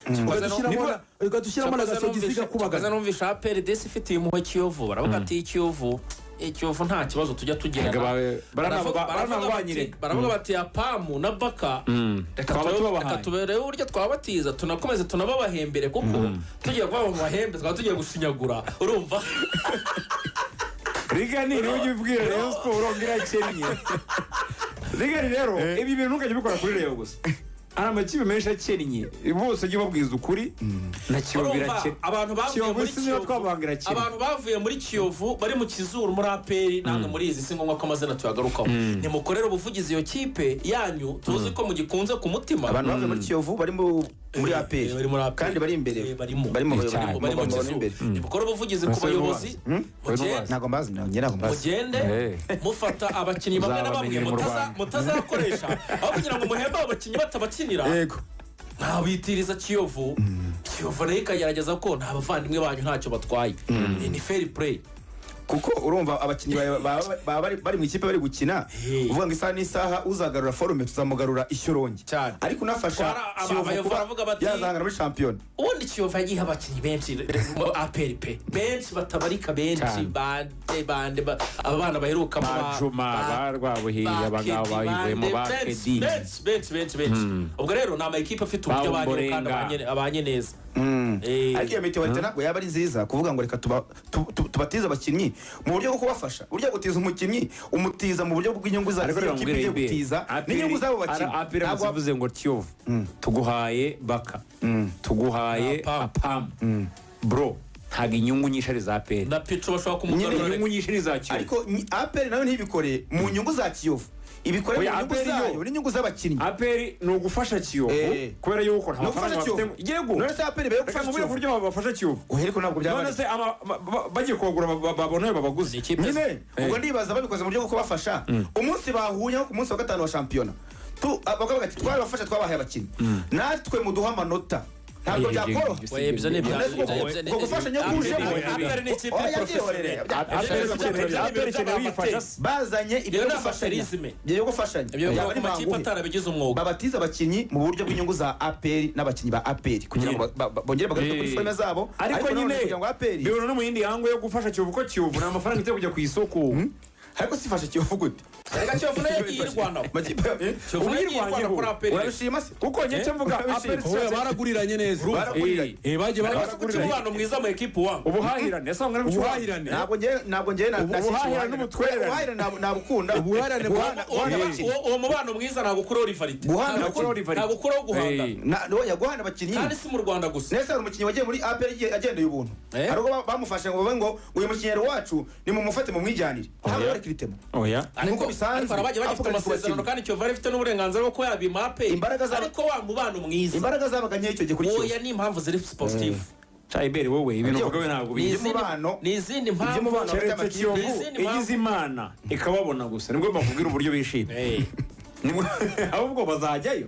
Ugahita ushyiramo na Gasogi Cyakoze zigakubagana. Numvisha APR desi ifitiye impuhwe Kiyovu, baravuga ati Kiyovu nta kibazo tujya tugirana. Erega baranabanyire. Baravuga bati Apamu na Baka, reka Twaba tubabahaye. Reka turebe uburyo twabatiza, tunakomeze tunababahembere, kuko tugiye kuba mu mahembe twaba tugiye gushinyagura, urumva? Rigani, niwe ujya ubwira Rayon Sport ngo irakennye. Rigani rero, ibi bintu ntukajya ubikora kuri Rayon gusa, hari amakipe menshi akennye, bose ujye ubabwiza ukuri. Na Kiyovu Urumva, irakennye. abantu bavuye Kiyovu muri si niba Kiyovu, twabanga, irakennye. abantu bavuye muri Kiyovu bari mu kizuru muri APR, namwe murizi, si ngombwa ko amazina tuyagarukaho. Nimukorere ubuvugizi iyo kipe yanyu, tuzi ko mugikunze ku mutima. Abantu bavuye muri Kiyovu bari muri APR? Bari muri APR. Kandi bari imbere? Barimo. Bari mu Cyane. Bari mu bari kizuru. imbere. Nimukore ubuvugizi ku Ese bayobozi. mubazi? Ntabwo mbazi, njye ntabwo mbazi. Mugende mufata abakinnyi bamwe na bamwe Uzabamenyera mu Rwanda. mutazakoresha, aho kugira ngo muhembe abo bakinnyi batabakinira, ntabitiriza Kiyovu. Kiyovu nayo ikagerageza ko nta bavandimwe banyu, ntacyo batwaye, ni fair play. Kuko urumva abakinnyi baba bari mu ikipe bari gukina, uvuga ngo isaha n'isaha uzagarura forme tuzamugarura ishyorongi. Cyane. Ariko unafasha Kiyovu Abayobozi kuba baravuga bati- yazahangana muri shampiyona. Ubundi Kiyovu yagiye iha abakinnyi benshi mu APR pe, benshi batabarika, benshi. Cyane. Bande bande aba bana baherukamo, Ba Juma, ba Rwabuhiye, abangaba bayivuyemo, ba benshi, Kedi. Benshi, benshi, benshi, benshi. Ubwo rero ni amakipe afite uburyo Ba abanyeho kandi Ombolenga. abanye neza. Ariko iyo mutualité ntabwo yaba ari nziza, kuvuga ngo reka tubatize abakinnyi mu buryo bwo kubafasha. Burya gutiza umukinnyi, umutiza mu buryo bw'inyungu za Ariko z'iyo reka kipe nkubwire igiye ibi. gutiza n'inyungu z'abo bakinnyi. APR ivuze ngo Kiyovu tuguhaye Baka, tuguhaye Na Apamu, bro, ntabwo inyungu nyinshi ari za APR. Na Pico bashobora kumugarura. Inyungu nyinshi ni iza Kiyovu. Ariko APR nayo ntibikore mu nyungu za Kiyovu, ibikore mu Oya, nyungu APR yo- zayo n'inyungu z'abakinnyi. APR ni ugufasha Kiyovu kubera yuko nta Ni ugufasha mafaranga bafite. Kiyovu. Yego. None se APR mbere yo Reka gufasha nkubwire Kiyovu? uburyo bafasha Kiyovu. Oya, ariko ntabwo byaba None ari se bagiye kubagura babona ayo babaguze? Ni ikipe Nyine ubwo ndibaza, babikoze mu buryo bwo kubafasha, umunsi bahuye nko ku munsi wa gatanu wa shampiyona, bakavuga ati twarabafasha, twabahaye abakinnyi, natwe muduha amanota, ntabwo Oya, byakoroha? Oya, ibyo ni Ubwo gufashanya kujemo. APR ni ikipe Oya, professionnel. byihorere. APR ikeneye uyifasha se? Bazanye ibyo Iyo ni gufashanya. amateurisme. Ibyo gufashanya Ibyo byaba biba ari ku makipe banguhe. atarabigize umwuga. Babatiza abakinnyi mu buryo bw'inyungu za APR n'abakinnyi ba APR kugira ngo bongere bagaruke kuri forme zabo. Ariko Nanone nyine kugira ngo APR bibona no mu yindi hango yo gufasha Kiyovu, ko Kiyovu ni amafaranga ijya kujya ku isoko. Ariko sifashe Kiyovu gute? Reka, Kiyovu nayo yagiye irwanaho. Makipe Kiyovu nayo yagiye irwana kuri APR. Urabishima se? Kuko njye mvuga APR Oya, baraguriranye neza. Baraguriranye. Bagiye Ariko se kuki umubano mwiza mu ekipu wanga? Ubuhahirane ese wangana? Ubuhahirane. Ntabwo njye Ubuhahirane n'ubutwererane. Ubuhahirane nabukunda. Ubuhahirane Guhana abakinnyi. Uwo mubano mwiza ntabwo ukuraho rivalité. Guhana abakinnyi. Ntabwo ukuraho guhangana. Oya, guhana abakinnyi. Kandi si mu Rwanda gusa. Nese hari umukinnyi wagiye muri APR agendeye ubuntu? Hari ubwo bamufashe ngo bavuge ngo uyu mukinnyi yari uwacu, nimumufate mumwijyanire? Ntabwo bari kiritemo. Oya. Ariko Nkuko bisanzwe, ariko hari abagiye bagifite Africa ni ku amasezerano, bakinnyi. kandi Kiyovu yari ifite n'uburenganzira bwo kuba yabima APR. Ariko wa mubano mwiza, Imbaraga zabaga nkeya icyo gihe kuri oya, Kiyovu. ni impamvu ziri sportif. Cyayiberi, wowe ibintu uvuga we ntabwo Ni bizi. Iby'umubano- ni izindi mpamvu. Iby'umubano hagati Keretse y'amakipe. Kiyovu Ni izindi mpamvu. igize Imana ikababona gusa, nibwo bakubwira uburyo bishimye. Ahubwo bazajyayo,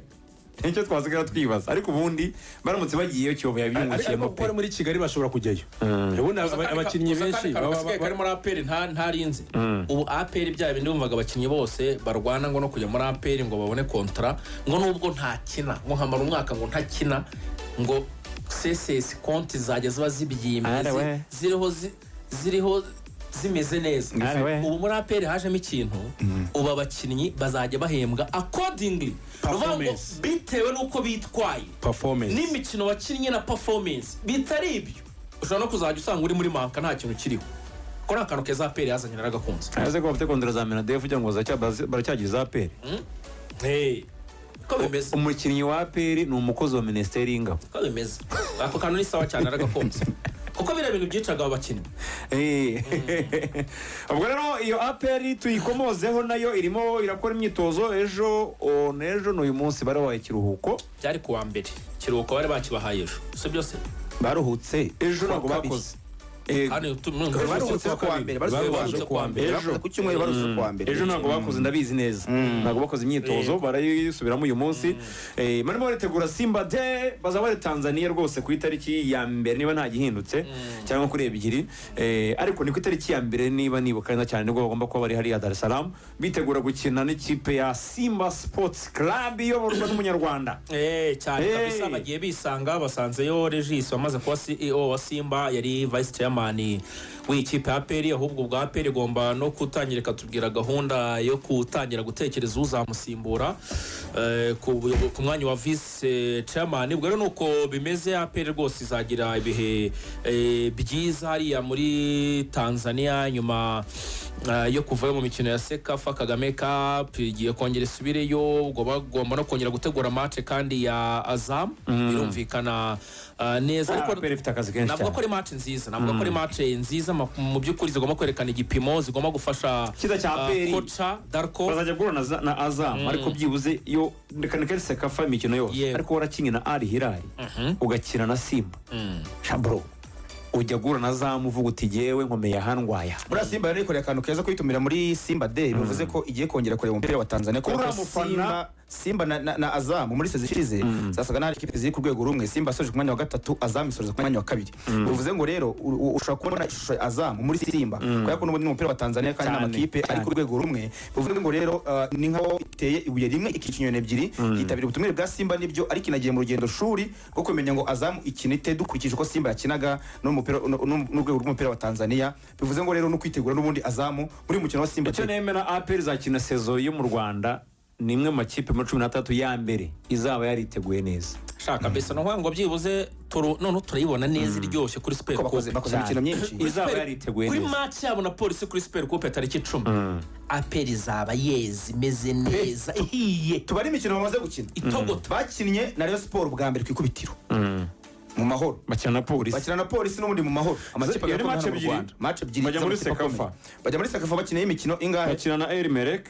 nicyo twasigara twibaza. Ariko ubundi baramutse bagiyeyo, Kiyovu Ariko yabyungukiyemo kuko pe. ari muri Kigali bashobora kujyayo. Ubundi Gusa abakinnyi gusa benshi akandi kantu gasigaye kari muri APR ntarinze. Ubu APR, bya bindi bumvaga abakinnyi bose barwana ngo no kujya muri APR ngo babone contrat, ngo nubwo ntakina, ngo nkamara umwaka ngo ntakina, ngo CSS konti zajya ziba zibyimbye, Are we. ziriho ziriho zimeze neza. Are we. Ubu muri APR hajemo ikintu, ubu abakinnyi bazajya bahembwa accordingly. Ni ukuvuga ngo Performance. bitewe n'uko bitwaye Performance. n'imikino wakinnye na performance. Bitari ibyo ushobora no kuzajya usanga uri muri manka, nta kintu kiriho. Ko ni akantu keza APR yazanye, naragakunze. Ese ko bafite contrat za MINADEF, kugira ngo baracyagira iza APR? Hey, ko bimeze. Umukinnyi wa APR ni umukozi wa Minisiteri y'Ingabo. Ko bimeze, ako kantu ni sawa cyane, naragakunze, kuko biriya bintu byicaga abo bakinnyi. Ubwo rero iyo APR tuyikomozeho, nayo irimo irakora imyitozo ejo, n'ejo n'uyu munsi bari babaye ikiruhuko. Byari ku wa mbere, ikiruhuko bari bakibahaye ejo, si byose? Baruhutse Ejo kuwa ntabwo kabiri. bakoze. Kandi Baruhutse kuwa mbere, baruhutse kuwa mbere. Ejo. Ku cyumweru baruhutse kuwa mbere. Ejo ntabwo bakoze, ndabizi neza, ntabwo bakoze imyitozo, barayisubiramo uyu munsi. Barimo baritegura Simba Day, bazaba bari Tanzania rwose ku itariki ya 1 niba nta gihindutse, cyangwa kuri 2, ariko ni ku itariki ya 1 niba nibuka neza cyane, nibwo bagomba kuba bari hariya Dar es Salaam bitegura gukina n'ikipe ya Simba Sports Club iyoborwa n'umunyarwanda. Cyane kabisa, bagiye bisanga basanzeyo Regis wamaze kuba CEO wa Simba, yari vice chairman w'ikipe ya APR. Ahubwo ubwa APR igomba no gutangira ikatubwira gahunda yo gutangira gutekereza uzamusimbura ku mwanya wa vice chairman. Ubwo rero nuko bimeze, APR rwose izagira ibihe byiza hariya muri Tanzania nyuma yo kuvayo mu mikino ya CECAFA Kagame Cup, igiye kongera isubireyo. Ubwo bagomba no kongera gutegura match kandi ya Azam, birumvikana neza. Ariko APR ifite akazi kenshi navuga cyane. ko ari match nziza, navuga ko ari match nziza mu by'ukuri zigomba kwerekana igipimo, zigomba gufasha Cyiza cya APR. koca Darko. Bazajya guhura na Azam, ariko byibuze yo reka ni CECAFA imikino yose, ariko warakinye na Al Hilal, ugakina na Simba, shabro ujya guhura na Azam uvuga uti jyewe nkomeye aha ndwaya. Buriya Simba yari yikoreye akantu keza kwitumira muri Simba Day, bivuze ko igiye kongera kureba umupira wa Tanzania, kubera Uriya ko mufana- Simba na Azam muri sezi ishize zasaga n'aho ari ikipe ziri ku rwego rumwe. Simba yasoje ku mwanya wa 3, Azam isoreza ku mwanya wa 2. Bivuze ngo rero ushobora kubona ishusho ya Azam muri Simba, kubera ko n'ubundi ni umupira wa Tanzania kandi Cyane, n'amakipe ari cyane. ku rwego rumwe. Bivuze ngo rero ni nkaho iteye ibuye rimwe ikica inyoni ebyiri, yitabira ubutumire bwa Simba nibyo, ariko inagiye mu rugendo shuri rwo kumenya ngo Azam ikina ite dukurikije uko Simba yakinaga n'urwego rw'umupira wa Tanzania. Bivuze ngo rero no kwitegura n'ubundi Azam muri mukino wa Simba Icyo Day. nemera, APR izakina saison yo mu Rwanda ni imwe mu makipe muri 13 ya mbere izaba yariteguye neza. Shaka mbese no ngo byibuze noneho turayibona neza iryoshye kuri Super Ko bakoze Coupe. bakoze imikino myinshi. Izaba yariteguye Kuri neza. match yabo na Polisi kuri Super Coupe tariki 10, APR izaba yeze, imeze neza, ihiye. Tubare imikino bamaze gukina. Itogota. Bakinnye na Rayon Sport bwa mbere ku ikubitiro mu mahoro, Bakina na Polisi. bakina na Polisi n'ubundi mu mahoro, amakipe Iyo ni agakomeye match hano mu ebyiri. Rwanda. Match ebyiri Bajya muri z'amakipe CECAFA. akomeye. Bajya muri CECAFA, bakinayo imikino ingahe? Bakina na El Merreikh,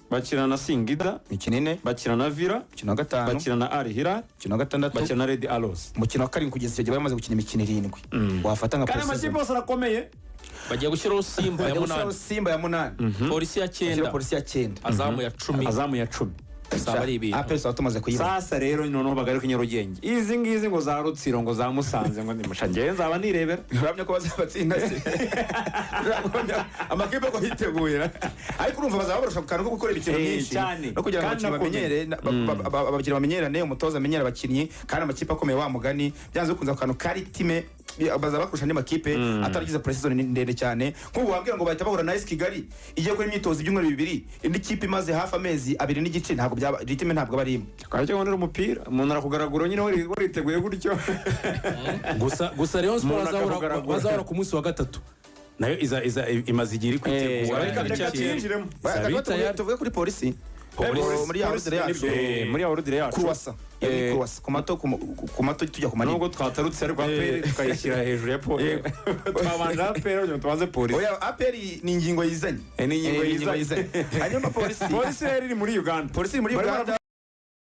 bakina na Singida, Imikino ine. bakina na Villa, Umukino wa 5. bakina na Al Hilal, Umukino wa 6. bakina na Red Arrows. Umukino wa 7. Kugeza icyo gihe bamaze gukina imikino 7, wafata nka Kandi amakipe pre-season. yose arakomeye. Bagiye gushyiraho Simba ya Bajya gushyiraho 8, Simba ya 8, Polisi ya bashyiraho 9, Polisi ya 9, Azamu ya 10. Azamu ya 10. Zaba ari ibintu. APR tuba tumaze kuyibona. Sasa rero noneho bagaruka i Nyarugenge, izi ngizi ngo za Rutsiro, ngo za Musanze, ngo ndimusha njyewe nzaba nirebera. Uramya ko bazabatsinda se? Uramya amakipe ko yiteguye, ariko urumva bazaba barusha ku kantu ko gukora imikino myinshi Cyane. no kugira ngo Kandi abakinnyi bamenyere abakinnyi bamenyerane, umutoza amenyere abakinnyi, kandi amakipe akomeye wa mugani byanze bikunze ako kantu kari time bazaba bakurusha andi makipe ataragize pre-season ndende cyane. Nk'ubu wambwira ngo bahita bahura na AS Kigali igiye gukora imyitozo ibyumweru 2, indi kipe imaze hafi amezi 2.5, ntabwo byaba ritime, ntabwo aba ari imwe. Twajya kubonera umupira umuntu arakugaragura nyine wariteguye gutyo. Gusa Rayon Sport Umuntu akakugaragura. bazahura ku munsi wa 3, nayo iza imaze igihe iri kwitegura. Reka reka tuyinjiremo. Izaba tayari. Tuvuge kuri Polisi. Polisi. Muri ya ordre yacu. Muri ya ordre yacu. Kuruwasa. Kuruwasa ku mato, ku mato tujya ku manini. Nubwo twatarutse, ariko APR tukayishyira hejuru ya polisi, twabanje APR kugira ngo tubanze Polisi. Oya, APR ni ingingo yizanye. Ni ingingo yizanye. Hanyuma Polisi. Polisi rero iri muri Uganda. Polisi iri muri Barimo Uganda.